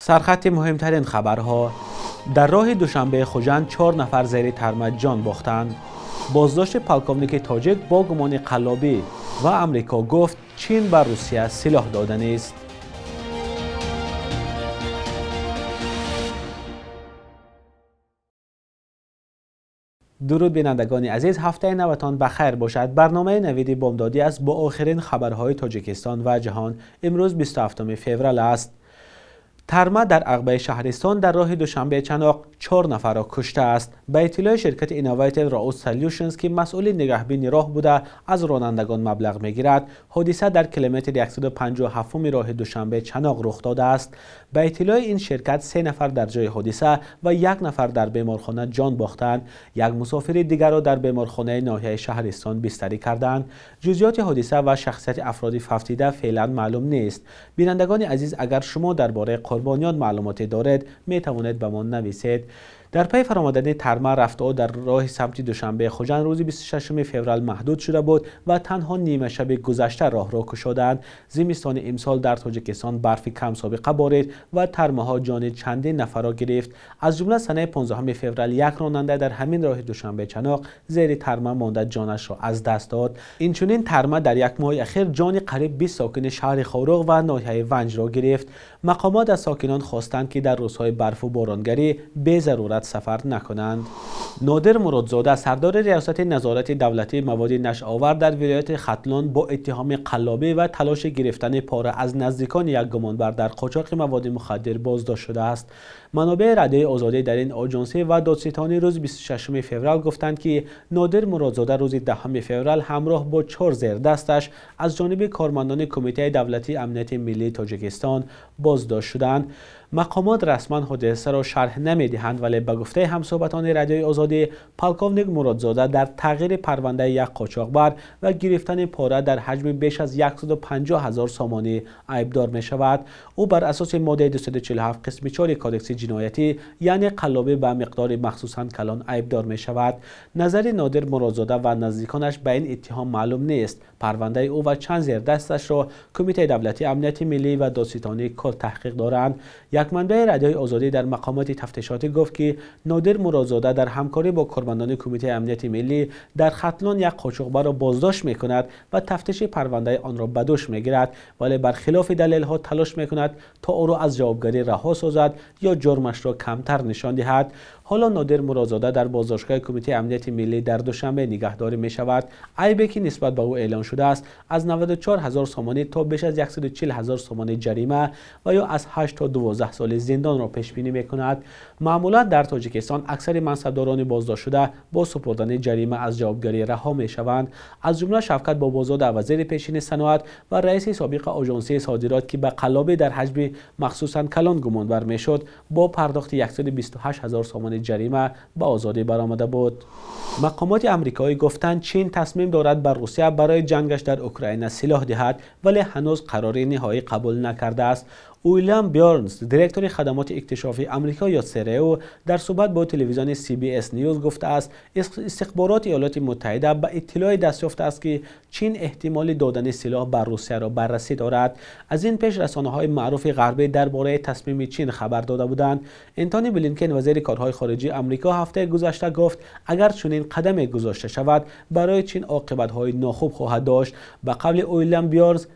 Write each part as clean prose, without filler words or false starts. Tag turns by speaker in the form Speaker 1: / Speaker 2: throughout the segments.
Speaker 1: Сархати муҳимтарин хабарҳо. Дар роҳи Душанбе Хуҷанд 4 нафар зери тарма ҷон бохтанд. Боздошти полковники тоҷик бо гумони қаллобӣ ва Амрико гуфт Чин ба Русия силоҳ доданист. Дуруд бинандагони азиз, ҳафтаи наватон ба хайр бошад. Барномаи навиди бомдодӣ аст бо охирин хабарҳои Тоҷикистон ва ҷаҳон. Имрӯз 27 феврал аст. Тарма дар ағбаи шаҳристон дар роҳи Душанбе Чаноқ 4 нафарро куштааст. Ба иттилои ширкати Innovative Road Solutions, ки масъули нигаҳбини роҳ буда аз ронандагон маблағ мегирад, ҳодиса дар километри 157 роҳи Душанбе Чаноқ рух додааст. Ба иттилои ин ширкат 3 нафар дар ҷои ҳодиса ва 1 нафар дар беморхона ҷон бохтанд. Як мусофири дигарро дар беморхонаи ноҳияи шаҳристон бистарӣ карданд. Ҷузъиёти ҳодиса ва шахсияти афроди фавтида феълан маълум нест. Бинандагони азиз, агар шумо дар бораи қурбониён маълумоте доред, метавонед ба мо нависед. Дар пайи фаромадани тарма рафтуо дар роҳи самти Душанбе Хуҷанд рӯзи 26 феврал маҳдуд шуда буд ва танҳо нимашаби гузашта роҳро кушоданд. Зимистони имсол дар Тоҷикистон барфи камсобиқа борид ва тармаҳо ҷони чандин нафарро гирифт. Аз ҷумла санаи 15 феврал як ронанда дар ҳамин роҳи Душанбе Чаноқ зери тарма монда ҷонашро аз даст дод. Инчунин тарма дар як моҳи ахир ҷони қариб 20 сокини шаҳри Хоруғ ва ноҳияи Ванҷро гирифт. Мақомот аз сокинон хостанд, ки дар рӯзҳои барфу боронгарӣ безарурат сафар накунанд. Нодир Муродзода, сардори риёсати назорати давлатии маводи нашъаовар дар вилояти Хатлон, бо иттиҳоми қаллобӣ ва талоши гирифтани пора аз наздикони як гумонбар дар қочоқи маводи мухаддир боздошт шудааст. Манобеи радиои Озодӣ дар ин оҷонсӣ ва додситонӣ рӯзи 26 феврал гуфтанд, ки Нодир Муродзода рӯзи 10 феврал ҳамроҳ бо 4 зердасташ аз ҷониби кормандони Кумитаи давлатии амнияти миллии Тоҷикистон боздошт шуданд. Мақомот расман ҳодисаро шарҳ намедиҳанд, вале ба гуфтаи ҳамсӯҳбатони радиои Озодӣ, полковник Муродзода дар тағйири парвандаи як қочоқбар ва гирифтани пора дар ҳаҷми беш аз 150 ҳазор сомонӣ айбдор мешавад. Ӯ бар асоси моддаи 247 қисми 4 кодекси ҷиноятӣ, яъне қаллобӣ ба миқдори махсусан калон айбдор мешавад. Назари Нодир Муродзода ва наздиконаш ба ин иттиҳом маълум нест. Парвандаи ӯ ва чанд зердасташро Кумитаи давлатии амнияти миллӣ ва додситонии кул таҳқиқ доранд. Як манбаи радиои Озодӣ дар мақомоти тафтишотӣ гуфт, ки Нодир Муродзода дар ҳамкорӣ бо кормандони Кумитаи амнияти миллӣ дар Хатлон як қочоқбарро боздошт мекунад ва тафтиши парвандаи онро ба дӯш мегирад, вале бархилофи далелҳо талош мекунад то ӯро аз ҷавобгарӣ раҳо созад ё ҷурмашро камтар нишон диҳад. Ҳоло Нодир Муродзода дар боздоштгоҳи Кумитаи амнияти миллӣ дар Душанбе нигаҳдорӣ мешавад. Айбе ки нисбат ба ӯ эълон шудааст, аз 94 ҳазор сомонӣ то беш аз 140 ҳазор сомонӣ ҷарима ва ё аз 8 то 12 соли зиндонро пешбинӣ мекунад. Маъмулан дар Тоҷикистон аксари мансабдорони боздоштшуда бо супурдани ҷарима аз ҷавобгарӣ раҳо мешаванд. Аз ҷумла Шавкат Бобозода, вазири пешини саноат ва раиси собиқи оҷонсии содирот, ки ба қаллобӣ дар ҳаҷми махсусан калон гумонбар мешуд, бо пардохти 128 ҳазор сомонӣ ҷарима ба озодӣ баромада буд. Мақомоти амрикоӣ гуфтанд, Чин тасмим дорад ба Русия барои ҷангаш дар Украина силоҳ диҳад, вале ҳанӯз қарори ниҳоӣ қабул накардааст. Уильям Бёрнс, директори хадамоти иктишофии Амрико ё ЦРУ, дар суҳбат бо телевизиони CBS News гуфтааст, истихбороти Иёлоти Муттаҳида ба иттилои даст ёфтааст, ки Чин эҳтимоли додани силоҳ ба Русияро баррасӣ дорад. Аз ин пеш расонаҳои маъруфи ғарбӣ дар бораи тасмими Чин хабар дода буданд. Энтони Блинкен, вазири корҳои хориҷии Амрико, ҳафтаи гузашта гуфт, агар чунин қадаме гузошта шавад, барои Чин оқибатҳои нохуб хоҳад дошт. Ба қавли Уильям Бёрнс,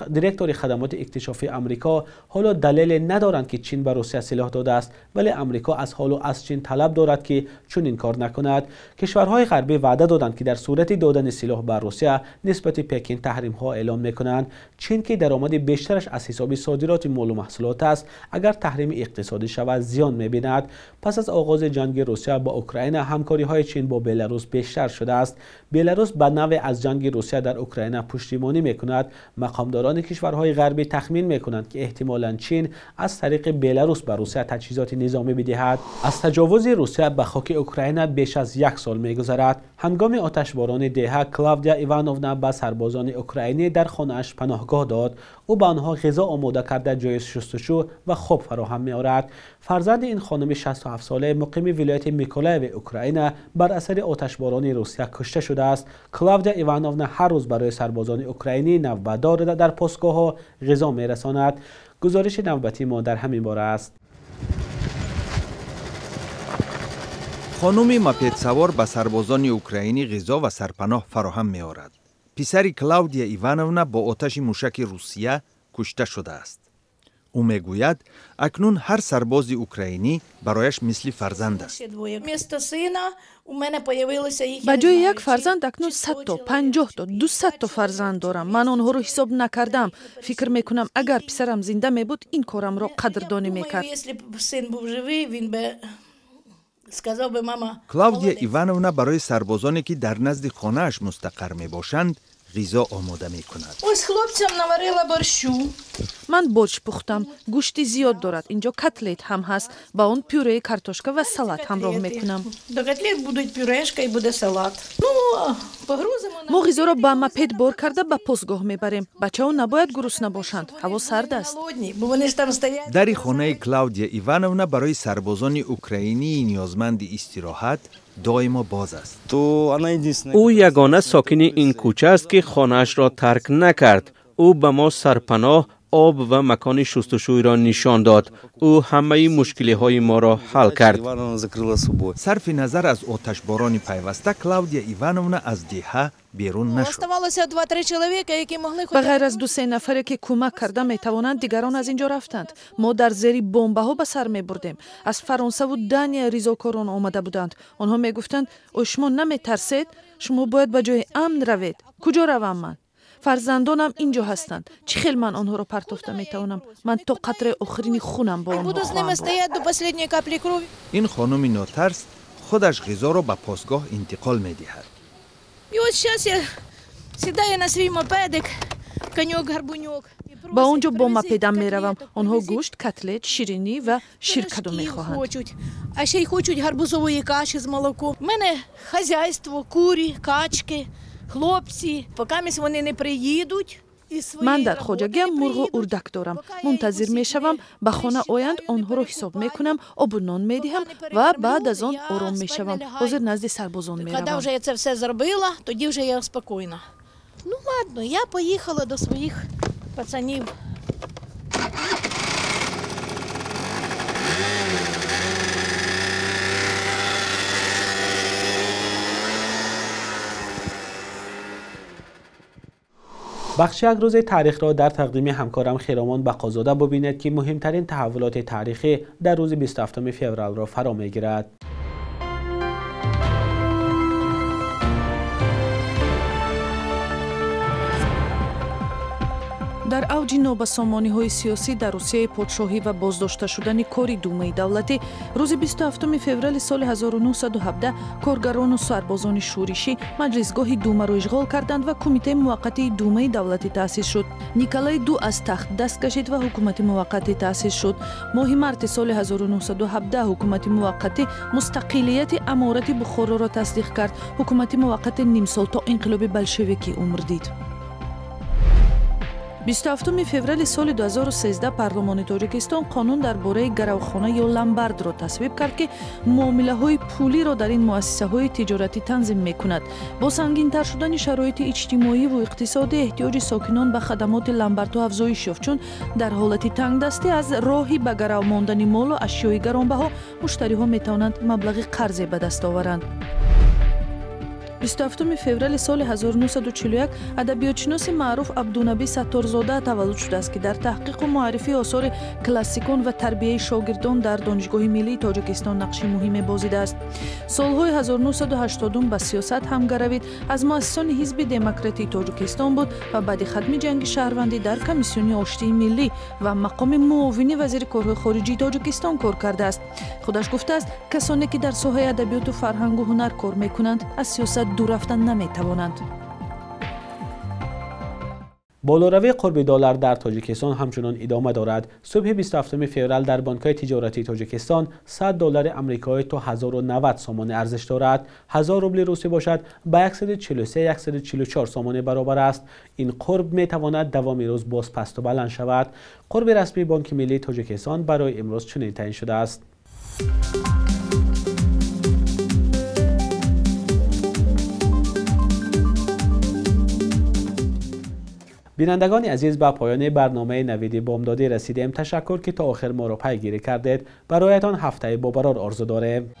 Speaker 1: директори хадамоти иктишофии Амрико, ҳоло далеле надоранд, ки Чин ба Русия силоҳ додааст, вале Амрико аз ҳолу аз Чин талаб дорад, ки чунин кор накунад. Кишварҳои ғарбӣ ваъда доданд, ки дар сурати додани силоҳ ба Русия нисбати Пекин таҳримҳо эълон мекунанд. Чин, ки даромади бештараш аз ҳисоби содироти молу маҳсулот аст, агар таҳрими иқтисодӣ шавад, зиён мебинад. Пас аз оғози ҷанги Русия бо Украина, ҳамкориҳои Чин бо Беларус бештар шудааст. Беларус ба навъе аз ҷанги Русия дар Украина пуштибонӣ мекунад. Мақомдорони кишварҳои ғарбӣ тахмин мекунанд, ки эҳтимолан Чин аз тариқи Беларус ба Русия таҷҳизоти низомӣ бидиҳад. Аз таҷовузи Русия ба хоки Украина беш аз 1 сол мегузарад. Ҳангоми оташборони деҳа, Клавдия Ивановна ба сарбозони украинӣ дар хонааш паноҳгоҳ дод. Ӯ ба онҳо ғизо омода карда, ҷои шустушӯ ва хоб фароҳам меорад. Фарзанди ин хонуми 67-солаи муқими вилояти Миколаеви Украина бар асари оташборони Русия кушта шудааст. Клавдия Ивановна ҳар рӯз барои сарбозони украинӣ навбатдор дар постгоҳҳо ғизо мерасонад. Гузориши навбатии мо дар ҳамин бора аст.
Speaker 2: Хонуми мопедсавор ба сарбозони украинӣ ғизо ва сарпаноҳ фароҳам меорад. Писари Клавдия Ивановна бо оташи мушаки Русия кушта шудааст. Ӯ мегӯяд, акнун ҳар сарбози украинӣ барояш мисли фарзанд аст.
Speaker 3: Ба ҷои як фарзанд акнун 100 то, 50 то, 200 то фарзанд дорам. Ман онҳоро ҳисоб накардам. Фикр мекунам, агар писарам зинда мебуд, ин корамро қадрдонӣ мекард.
Speaker 2: Клавдия Ивановна барои сарбозоне, ки дар назди хонааш мустақар мебошанд, ғизо омода мекунад.
Speaker 3: Ман борщ пухтам, гӯшти зиёд дорад. Инҷо котлет ҳам ҳаст. Ба он пюреи картошка ва салат ҳамроҳ мекунам. Мо ғизоро ба мопед бор карда, ба постгоҳ мебарем. Бачаҳо набояд гурусна бошанд, ҳаво сард аст.
Speaker 2: Дари хонаи Клавдия Ивановна барои сарбозони украинии ниёзманди истироҳат доимо боз аст.
Speaker 4: Ӯ ягона сокини ин кӯча аст, ки хонаашро тарк накард. Ӯ ба мо сарпаноҳ, об ва макони шустушӯйро нишон дод. Ӯ ҳамаи мушкилиҳои моро ҳал кард.
Speaker 2: Сарфи назар аз оташборони пайваста, Клавдия Ивановна аз деҳа берун нашуд.
Speaker 3: Ба ғайр аз ду-се нафаре, ки кӯмак карда метавонанд, дигарон аз ин ҷо рафтанд. Мо дар зери бомбаҳо ба сар мебурдем. Аз Фаронсаву Дания ризокорон омада буданд. Онҳо мегуфтанд: «О, шумо наметарсед? Шумо бояд ба ҷои амн равед». Куҷо равам ман? Фарзандонам ин ҷо ҳастанд. Чӣ хел ман онҳоро партофта метавонам? Ман то қатраи охирини хунам бо онҳо хоҳам буд.
Speaker 2: Ин хонуми нотарс худаш ғизоро ба постгоҳ интиқол медиҳад.
Speaker 5: И вот сейчас я сідаю на свій мопедик, конёк-горбунёк.
Speaker 3: Ба он ҷо бо мопедам меравам. Онҳо гӯшт, котлет, ширинӣ ва ширкадо мехоҳанд.
Speaker 5: Хочуть. А ще й хочуть гарбузової каші з молоком. У мене хазяйство, курі, качки, хлопці. Покамість вони не приїдуть.
Speaker 3: Ман дар хоҷагиам мурғу урдак дорам. Мунтазир мешавам, ба хона оянд, онҳоро ҳисоб мекунам, обу нон медиҳам ва баъд аз он ором мешавам. Ҳозир назди сарбозон
Speaker 5: Коли
Speaker 3: меравам.
Speaker 5: Вже я це все зробила, тоді вже я спокійна. Ну ладно, я поїхала до своїх пацанів.
Speaker 1: Бахши як рӯзи таърихро дар тақдими ҳамкорам Хиромон Бақозода бубинед, ки муҳимтарин таҳаввулоти таърихӣ дар рӯзи 27 февралро фаро мегирад.
Speaker 3: Дар авҷи нобасомониҳои сиёсӣ дар Русияи подшоҳӣ ва боздошта шудани кори Думаи давлатӣ, рӯзи 27 феврали соли 1917 коргарону сарбозони шӯришӣ маҷлисгоҳи Думаро ишғол карданд ва Кумитаи муваққатии Думаи давлатӣ таъсис шуд. Николаи Ду аз тахт даст кашид ва ҳукумати муваққатӣ таъсис шуд. Моҳи марти соли 1917 ҳукумати муваққатӣ мустақилияти аморати Бухороро тасдиқ кард. Ҳукумати муваққати нимсол то инқилоби болшевикӣ умр дид. 27 феврали соли 2013 парлумони Тоҷикистон қонун дар бораи гаравхона ё ломбардро тасвиб кард, ки муомилаҳои пулиро дар ин муассисаҳои тиҷоратӣ танзим мекунад. Бо сангинтар шудани шароити иҷтимоиву иқтисодӣ, эҳтиёҷи сокинон ба хадамоти ломбардҳо афзоиш ёфт, чун дар ҳолати тангдастӣ аз роҳи ба гарав мондани молу ашёи гаронбаҳо муштариҳо метавонанд маблағи қарзе ба даст оваранд. 27 феврали соли 1941 адабиётшиноси маъруф Абдунаби Сатторзода таваллуд шудааст, ки дар таҳқиқу муаррифии осори классикон ва тарбияи шогирдон дар Донишгоҳи миллии Тоҷикистон нақши муҳиме бозидааст. Солҳои 1980 ба сиёсат ҳамгаравид, аз муассисони Ҳизби демократии Тоҷикистон буд ва баъди хатми ҷанги шаҳрвандӣ дар Комиссиони оштии миллӣ ва мақоми муовини вазири корҳои хориҷии Тоҷикистон кор кардааст. Худаш гуфтааст, касоне ки дар соҳаи адабиёту фарҳангу ҳунар кор мекунанд, аз сиёсат дур рафтан наметавонанд.
Speaker 1: Болоравии қурби доллар дар Тоҷикистон ҳамчунон идома дорад. Субҳи 27 феврал дар бонкҳои тиҷоратии Тоҷикистон 100 доллари амрикоӣ то 1090 сомонӣ арзиш дорад. 1000 рубли русӣ бошад, ба 143-144 сомонӣ баробар аст. Ин қурб метавонад давоми рӯз боз пасту баланд шавад. Қурби расмии Бонки миллии Тоҷикистон барои имрӯз чунин таъин шудааст. Бинандагони азиз, ба поёни барномаи Навиди Бомдодӣ расидем. Ташаккур, ки то охир моро пайгирӣ кардед. Бароятон ҳафтаи бобарор орзу дорем.